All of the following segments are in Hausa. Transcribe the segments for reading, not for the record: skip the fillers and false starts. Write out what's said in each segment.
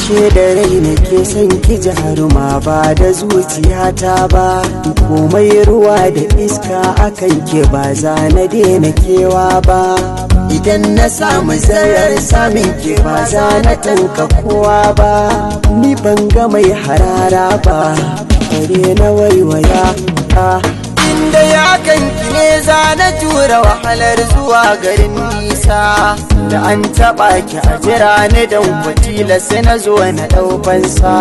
Ashe da rai nake son ki jaruma, ba da zuciyata ba. Komai ruwa da iska akan ke, ba za na daina kewa ba. Idan na samu zarar samun ke, ba za na tanka kowa ba. Ni ban ga mai harara ba, bare na waiwaya. Inda ya kanki ne za na jura wahalar zuwa garin nisa. Da an taɓa ki a jira ni, don kwatila sai na zo na ɗaukansa.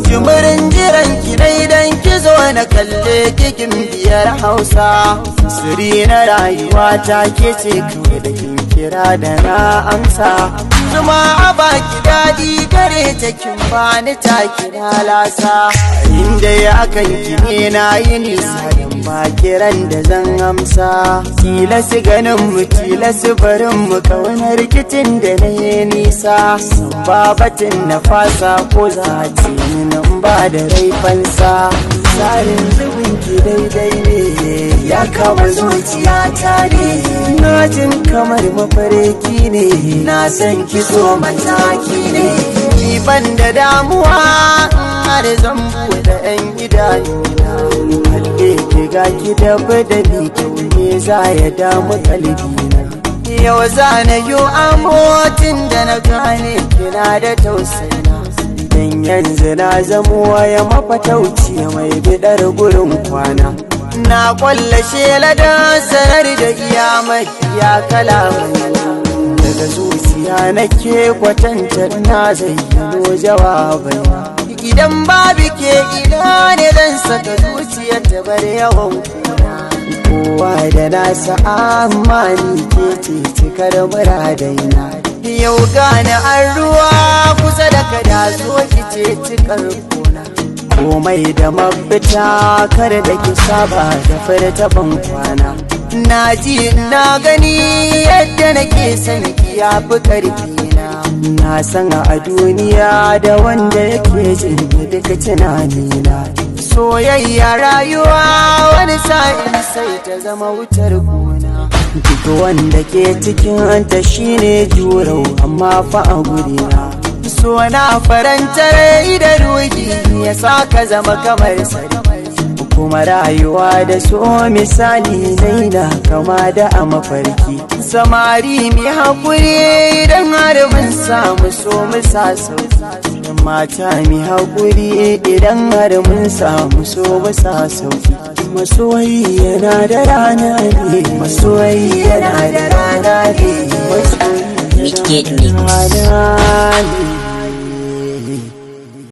Jimirin jiran ki na idan ki zo na kalle kikin biyar Hausa. Siri na rayuwa ta ke ce kawai, da kin kira da na amsa. Zuma a baki daɗi gare ta, kin bani ta kira lasa. Inda ya kanki ne na yi nisa, don ba kiran da zan amsa. Tilasu ganin mu, tilasu barin mu, kaunar rikicin da na yi nisa. Ba batun na fasa, ko za a ce nan ba da raifansa. Tsarin zubin ki daidai ne, ya kama zuciya ta ne. Na jin kamar mafarki ne, na san ki so mataki ne. Ni ban da damuwa har zan buɗe 'yan idanuna. Kalle ki, ga ki da badali, kyau ne za ya damu kalbina. Yau za na yi amotin da na gane kina da tausayina. Dan yanzu na zamo waya mafatauci mai bidar gurin kwana. Na kwalla shela da sanar da iya ya kalamai. Daga zuciya nake kwatanta, na zayyano jawabai. Idan babu ke, ina ne zan saka zuciya ta bar yawan kuna? Kowa da nasa, amma ni ke ce cikar muradaina. Yau gane an ruwa kusa da kada, zo ki ce cikar kona. Komai da mafita, kar da ki saba da furta ban kwana. Na ji na gani yadda nake son ki ya fi karfi na. Na san a duniya da wanda yake jin duka tunanina. Soyayya rayuwa, wani sa'in sai ta zama wutar gona. Duk wanda ke cikin ta shine jurau, amma fa a gurina so na faranta rai da ruhi, ya sa ka zama kamar sarki. Kuma rayuwa da so, misali naina kama da a mafarki. Samari, mi haƙuri idan har mun samu so mu sa sauki. Mata, mi haƙuri idan har mun samu so mu sa sauki. Masoyi yana da rana ne, masoyi yana da rana ne, masoyi Wicked yana da Mix. rana ne.